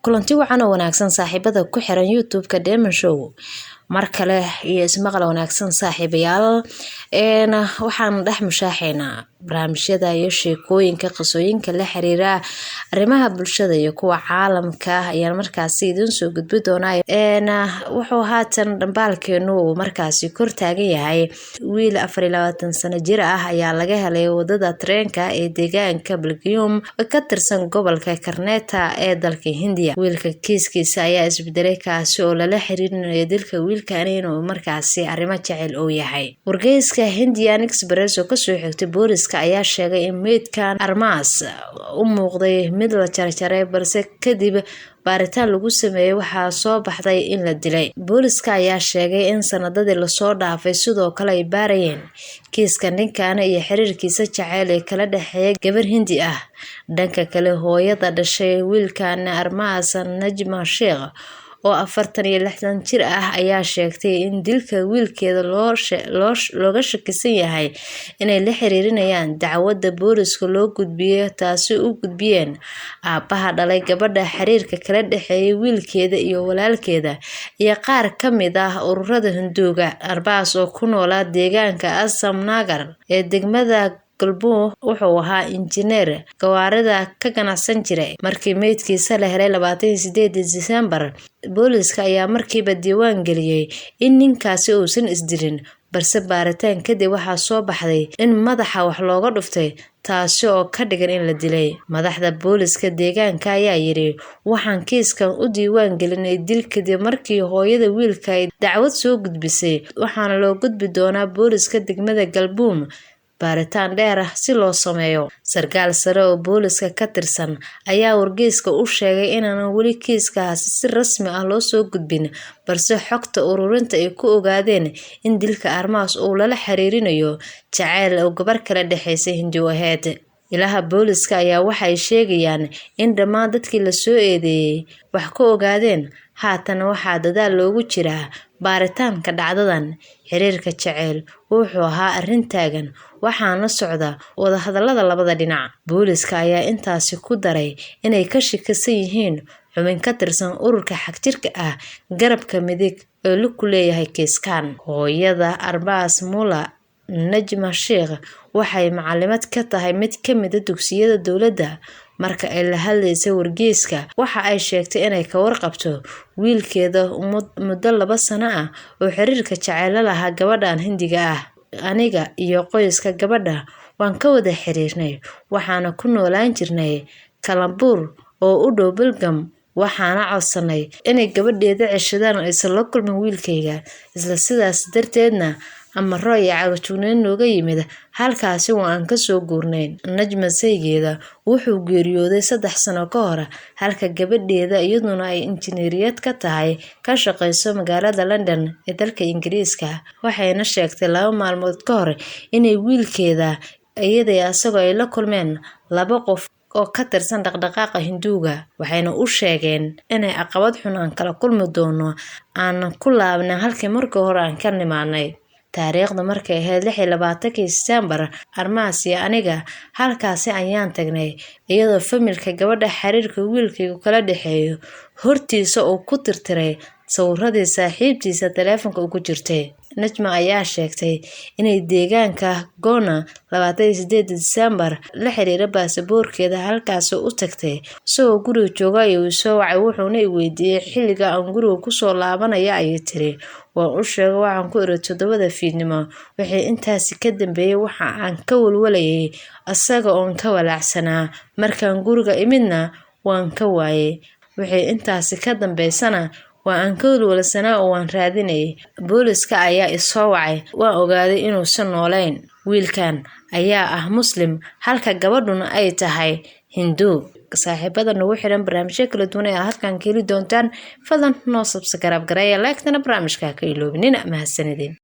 Kulanti wacan oo wanaagsan, saaxiibada ku xiran YouTube-ka Deman Show, mar kale iyo ismaqal wanaagsan, saaxiibayaal. Waxaan dhex mushaaxeynaa barnaamijyada iyo sheekooyinka, qisooyinka la xiriira arrimaha bulshada iyo kuwa caalamka ayaan markaasi idiin soo gudbi doonaa. Wuxuu haatan dhambaalkeenu uu markaasi kor taagan yahay: wiil 24 sano jir ah ayaa laga helay wadada tareenka ee deegaanka Belgium ka tirsan gobolka Karneta ee dalka Hindiya. Wiilka kiiskiisa ayaa isbedelay, kaasi oo lala xiriirinayo dilka wiilkani inuu markaasi arrimo jecel uu yahay. Wargeyska Hindian Express oo kasoo xigtay booliska ayaa sheegay in meydkan Armaas u muuqday mid la jarjaray, balse kadib baaritaan lagu sameeyey waxaa soo baxday in la dilay. Booliska ayaa sheegay in sanadadii lasoo dhaafay sidoo kale ay baarayeen kiiska ninkan iyo xiriirkiisa jaceyl ee kala dhexeeya gabar Hindi ah. Dhanka kale, hooyada dhashay wiilkan Armaas, Najma Sheekh, oo 40 iyo 60 jir ah, ayaa sheegtay in dilka wiilkeeda looga shakisan yahay inay la xiriirinayaan dacwadda booliska loo gudbiyey, taasi u gudbiyeen aabaha dhalay gabadha xiriirka kala dhexeeyay wiilkeeda iyo walaalkeeda iyo qaar ka mid ah ururada Hinduuga. Arbaas oo ku noolaa deegaanka Asam Nagar ee degmada Galbuur wuxuu ahaa injineer gawaarida ka ganacsan jiray. Markii meydkiisa la helay 28-dii Disembar, booliska ayaa markiiba diiwaan geliyey in ninkaasi uusan isdilin, balse baaritaan kadib waxaa soo baxday in madaxa wax looga dhuftay, taasi oo ka dhigan in la dilay. Madaxda booliska deegaanka ayaa yidhi: "Waxaan kiiskan u diiwaan gelinay dil kadib markii hooyada wiilka ay dacwad soo gudbisay, waxaana loo gudbi doonaa booliska degmada Galbuum baaritaan dheer ah si loo sameeyo." Sarkaal sare oo booliska ka tirsan ayaa wargeyska u sheegay inaanan weli kiiskaasi si rasmi ah loo soo gudbin, balse xogta ururinta ay ku ogaadeen in dilka Armaas uu lala xiriirinayo jaceyl oo gabar kala dhexeysay Hindu aheyd. Ilaha booliska ayaa waxay sheegayaan in dhammaan dadkii lasoo eedeeyey wax ka ogaadeen. Haatan waxaa dadaal loogu jiraa baaritaanka dhacdadan. Xiriirka jaceyl wuxuu ahaa arrin taagan, waxaana socda wadahadalada labada dhinac. Booliska ayaa intaasi ku daray inay ka shakisan yihiin xubin ka tirsan ururka xagjirka ah garabka midig ee lug ku leeyahay kiiskan. Hooyada Arbaas Mula, Najma Sheekh, waxay macalimad ka tahay mid ka mid a dugsiyada dowladda. Marka ay la hadlaysay wargeyska, waxa ay sheegtay inay ka warqabto wiilkeeda muddo 2 sano ah oo xiriirka jaceyl la lahaa gabadhan Hindiga ah. "Aniga iyo qoyska gabadha waan ka wada xiriirnay, waxaana ku noolaan jirnay Kalambuur oo u dhow Belgam. Waxaana codsanay inay gabadheeda ceshadaan oo aysan la kulmin wiilkayga. Isla sidaas darteedna amaro iyo cagajugnayn nooga yimid halkaasi waa aan kasoo guurnay." Najma saygeeda wuxuu geeriyooday 3 sano ka hor, halka gabadheeda iyaduna ay injineeriyad ka tahay, ka shaqeyso magaalada London ee dalka Ingiriiska. Waxayna sheegtay 2 maalmood ka hor inay wiilkeeda iyada asagoo ay la kulmeen laba qof oo ka tirsan dhaqdhaqaaqa Hinduuga, waxayna u sheegeen inay caqabad xun aan kala kulmi doono aanan ku laabnay halkii markii hore aan ka nimaanay. Taariikhdu markay ahayd 26-kii Disembar, Armaas iyo aniga halkaasi ayaan tagnay, iyadoo familka gabadha xiriirka wiilkaygu kala dhexeeyo hortiisa uu ku tirtiray sawiradii saaxiibtiisa taleefanka ugu jirtay. Najma ayaa sheegtay inay deegaanka Gona 28-da Disembar la xiriira baasaboorkeeda halkaasi u tagtay. "Isagoo guriga jooga ayuu isoo wacay, wuxuuna i weydiiyey xilliga aan guriga kusoo laabanaya," ayay tiri. "Waan u sheegay, waxaan ku iri 7-da fiidnimo. Wixii intaasi ka dambeeyay waxa aan ka walwalayay asaga oon ka walaacsanaa. Markaan guriga imidna waan ka waayay. Wixii intaasi ka dambeysana waa aan ka walwalsanaa oo waan raadinayay. Booliska ayaa isoo wacay, waan ogaaday inuusan noolayn." Wiilkan ayaa ah Muslim, halka gabadhuna ay tahay Hinduu. Saaxiibada nagu xiran, barnaamijyo kala duwan ee aad halkan ka heli doontaan. Fadlan noo subscribe gareeya, like-tana barnaamijka ka iloobinina. Mahadsanidin.